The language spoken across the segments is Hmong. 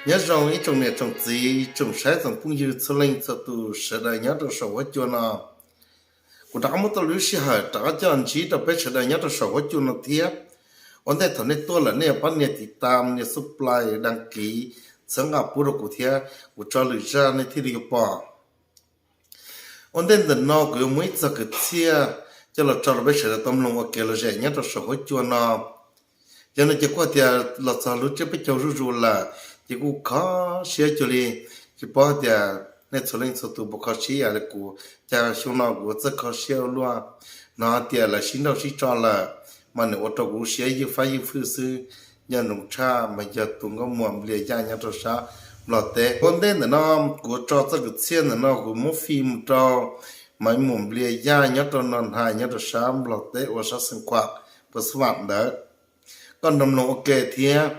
Nyob zoo ib tsoom niam tsoom txiv tsoom saib tsoom phooj ywg txhua leej txhua tus sawv daws nyob rau saum huab cua no. Kuv rov qab muab tau lub sij hawm rov qab coj ntsib rau peb sawv daws nyob rau saum huab cua no thiab. Ua ntej thaum nej tuaj lawm nej yuav pab nias tiv tam, nias subscribe, đăng ký, txhawb nqa pub rau kuv thiab, kuv tso lwm zaj nej thiaj li yuav pom. Ua ntej ntawm no kuv yuav muaj ib txog kwv txhiaj coj los tso rau peb sawv daws tau mloog ua kev lom zem nyob rau saum huab cua no. Yog no ces kuj hais tias los txog lub tsiab peb caug zuj zus lawm, ces kuj kho siab cuag li, tsis paub tias nej txhua leej txhua tus puas kho siab ib yam li kuv. Cas xyoo no kuv txawj kho siab ua luaj, hnov tias lawv sib nrauj sib tso lawm, mas nws ua rau kuv lub siab ywj fab ywj fwj xwb. Nco ntsoov tshaj mas yog tus nkauj muam Nplias Yaj nyob rau sab Nplog teb. Ua ntej ntawm no kuv tso txoj kwv txhiaj ntawm no kuv muab fi mus rau Maiv Muam Nplias Yaj nyob rau Noj Nais nyob rau sab Nplog teb uas sab Xeev Khuam, Pus Vam ntawd, koj nrog mloog ua ke thiab.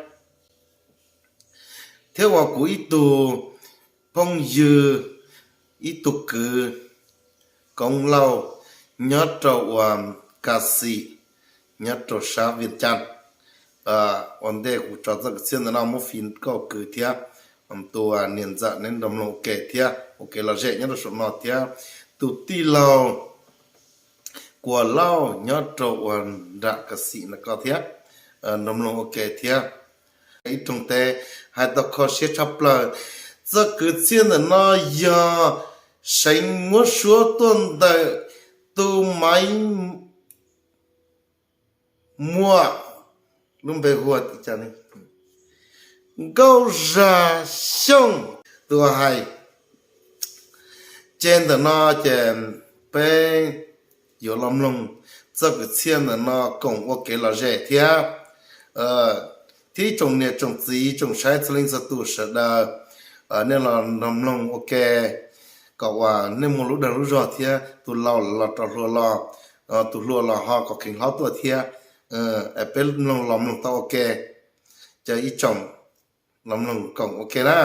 Thiab uas kuv ib tug phooj ywg, ib tug kwv, Koob Lauj, nyob rau uas Kas Xim, nyob rau sab Vias Cas. Ua ntej kuv tso txoj kwv txhiaj ntawm no muab fi koj kwv thiab tus niam ntxawm neb nrog mloog ua ke thiab ua kev lom zem nyob rau saum no thiab. Tus tij laug Kuam Lauj nyob rau uas nram Kas Xim no koj thiab, nrog mloog ua ke thiab. Ib rooj teb, hais tau kho siab tshaj plaws. Txoj kwv txhiaj ntawm no yog seev muab suab tuaj ntawm tus Maiv Muam, lub npe hu ua Nkauj Zag Xyooj, tus hais. Ces ntawm no ces peb yuav los mloog txoj kwv txhiaj ntawm no koom ua kev lom zem thiab. Thiab ib tsoom niam tsoom txiv tsoom saib txhua leej txhua tus sawv daws, nej los nrog mloog ua ke kom uas nej muaj lub dag lub zog thiab, tus laus los rau hluas los, tus hluas los ho kom kheev hlob tuaj thiab. Peb mloog los mloog tau ua ke, ces ib tsoom los mloog koom ua ke na.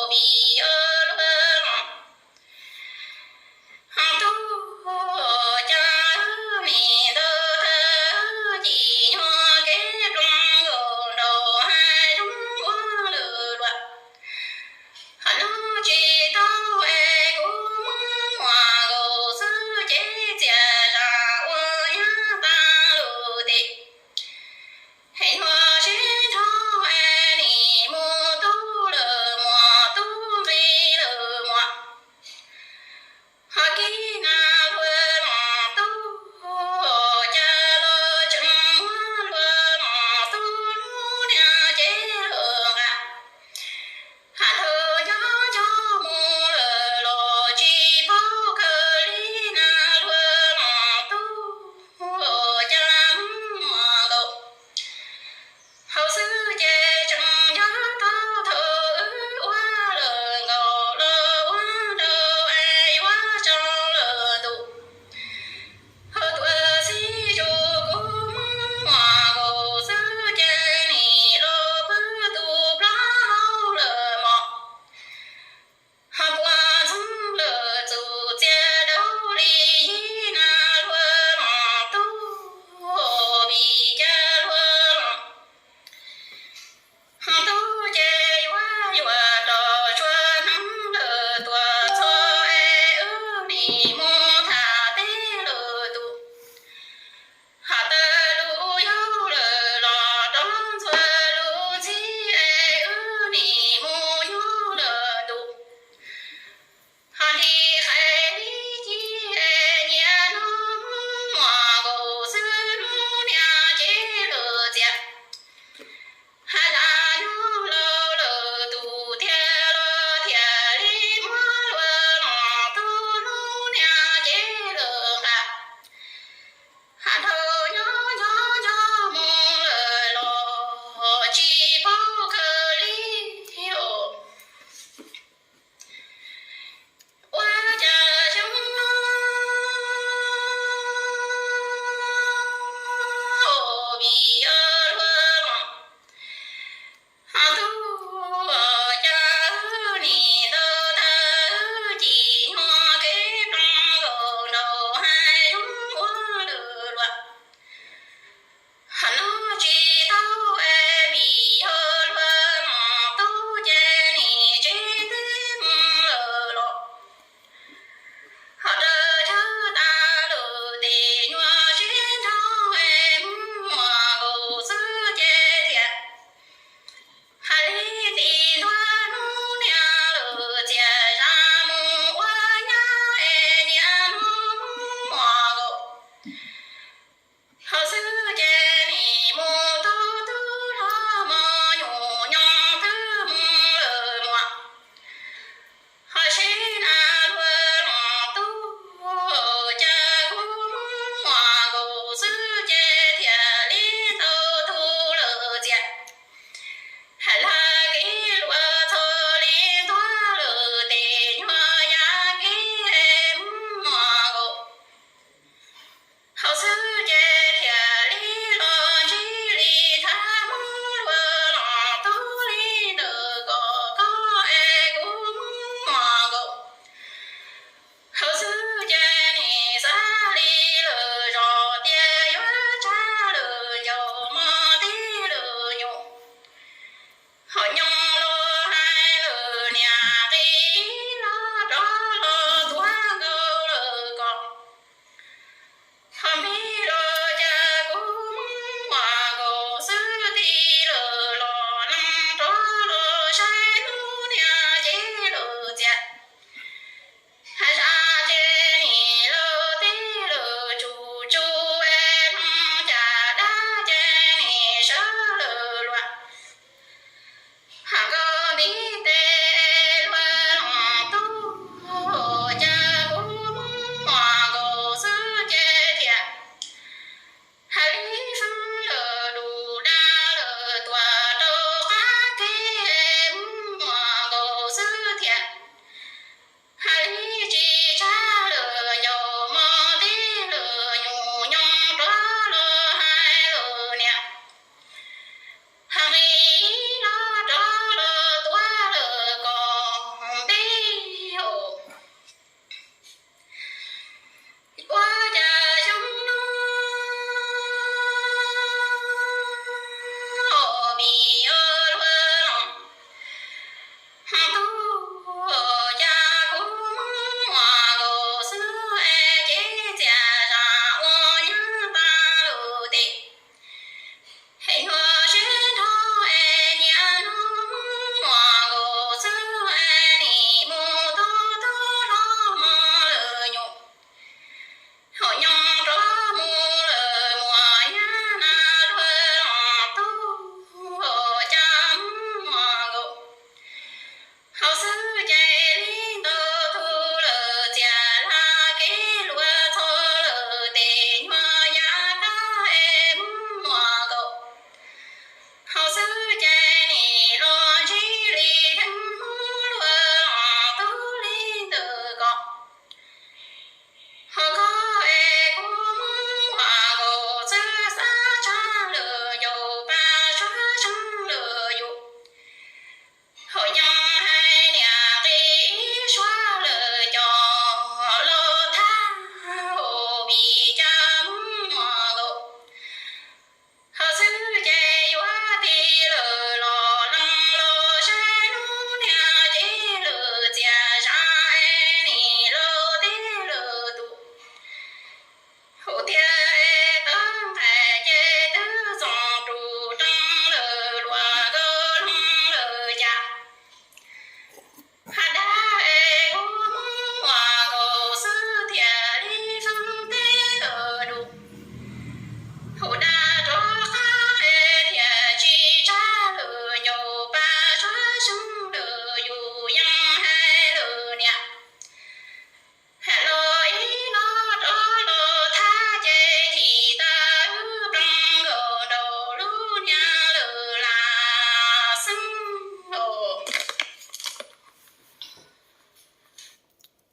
pis yuav luag tub cas nim ntau thawj cim nyuag kev ploog nkaus nraum hav zoov ua lwm luam. Hos nug tsis tau es kuv muab muam nkaus xwb ces txias zam ua nyab tag lus tim. Hem nyuag sib nrho es nim mus tub lawm muam tub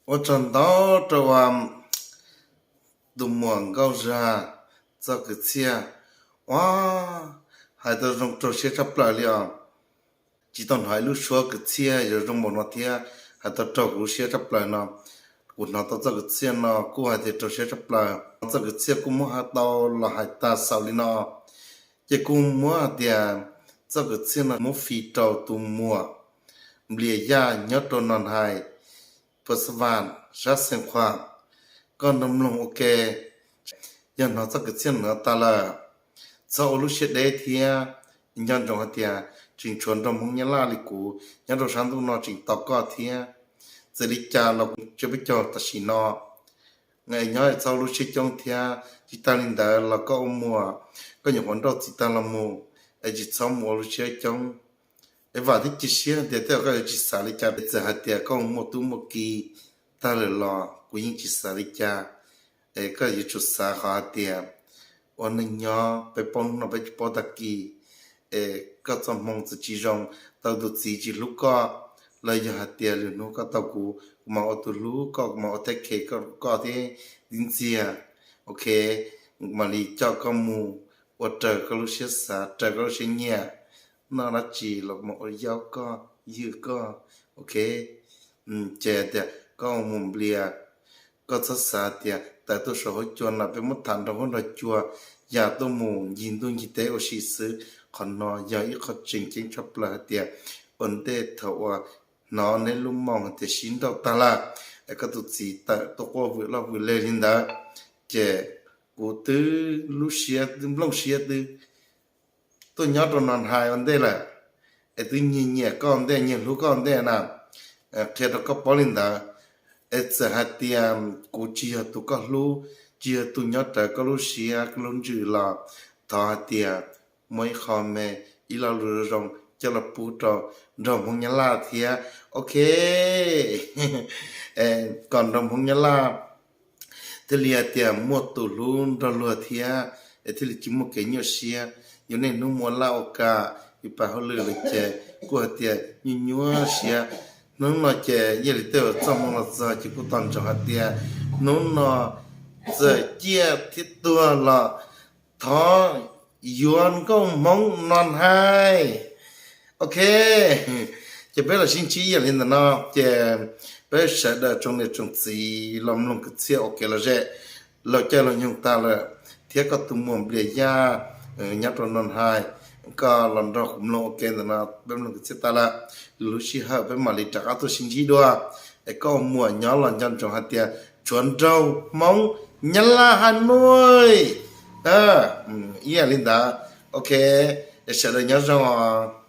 Ua tsaug ntau rau tus muam Nkauj Zag txoj kwv txhiaj, ua, hais tau zoo raug siab tshaj plaws li os. Tsis tau hnov ib lub suab kwv txhiaj yuav zoo npaum no thiab hais tau raug kuv lub siab tshaj plaws no. Kuv hnov tau txoj kwv txhiaj no kuj hais tias raug siab tshaj plaws. Txoj kwv txhiaj kuj muab hais tau los hais tas xaus li no. Ces kuj muab hais tias txoj kwv txhiaj no muab fij rau tus muam Nplias Yaj nyob rau Noo Hais, Phuv Xas Vas, sab Xeev Khuam. Koj nrog mloog ua ke. Yog hnov txoj kwv txhiaj no tas lawm, txhob ua lub siab deb thiab. Nco ntsoov hais tias tseem tshuav nrog Hmoob Nyab Laj li kuv nyob rau sab ntuj no tseem tos koj thiab. Txawm li cas los kuv tseem peb caug tam sim no, nyob txhob ua lub siab coob thiab. Tsis tas li ntawd los koj ua muam, koj nyuam qhuav nrauj txiv tag los mus, es tsis txhob mus ua lub siab coob. Es vam thiab cia siab tias tej zaum koj yuav tsis xav li cas, txawm hais tias koj muaj tub muaj ki tag lawm los kuv yeej tsis xav li cas. Es koj yuav tsum xav qhov hais tias ua neej nyob peb paub hnub no peb tsis paub tag kis. Es koj txoj hmoo txawm tsis zoo, tau tus txiv tsis hlub koj, los yog hais tias lwm hnub koj tau kuv, kuv mam ua tus hlub koj, kuv mam ua take care koj thiab ntxiag. Ok, mam li coj koj mus ua raws koj lub siab xav, raws koj lub siab nyiam. Noj dab tsi los mam ua yaub koj, ywg koj. Ok, ces tias koj mus Nplias, koj txhob xav tias tawm tuaj saum huab cua no peb muab tham nrog huab nrog cua, yam tuaj mus ncig ntuj ncig teb ua si xwb. Qhov no yog ib qho tseem ceeb tshaj plaws hais tias ua ntej thaum uas hnov neb lub moo hais tias sib nrauj tag lawm, es koj tus txiv tawm tuaj quaj vwm loj vwm leg li ntawd, ces kuv twb lub siab twb nplooj siab twb tuaj nyob rau Noo Hais ua ntej lawm, es twb nyiag nyiam koj ua ntej, nyiag hlub koj ua ntej na. Qhia rau koj paub li ntawd, es txawm hais tias kuv tsis yog tus koj hlub, tsis yog tus nyob rawv koj lub siab koj lub ntsws los thov hais tias muaj ib qho me, ib lo lus zoo coj los pub rau nraug Hmoob Nyab Laj thiab. Ok, kom nraug Hmoob Nyab Laj thiaj li hais tias muaj tus hlub nrog luag thiab, es thiaj li tsis muaj kev nyuaj siab. Yus niaj hnub mus ua laj ua kam, yus pab hauj lwm lawm ces kuj hais tias nyuaj nyuaj siab. Hnub no ces yog li tej uas txoj hmoo los txog ces kuj tos ntsoov hais tias hnub no txawm ciaj thiab tuag los thov yuav nkauj Hmoob Noo Hais. Ok, ces peb los sib ntsib yam li ntawm no, ces peb sawv daws tsoom niam tsoom txiv los mloog kwv txhiaj ua kev lom zem. Laug caij laug nyoog tag lawm, thiab koj tus muam Nplias Yaj nyob rau Noo Hais, koj los nrog kuv mloog ua ke ntawm no, peb mloog kwv txhiaj tag lawm, lwm lub sij hawm peb mam li rov qab tuaj sib ntsib dua. Es koj ua muam nyob los nco ntsoov hais tias tshuav nraug Hmoob Nyab Laj Has Nuj ib yam li ntawd. Ok, es sawv daws nyob zoo os.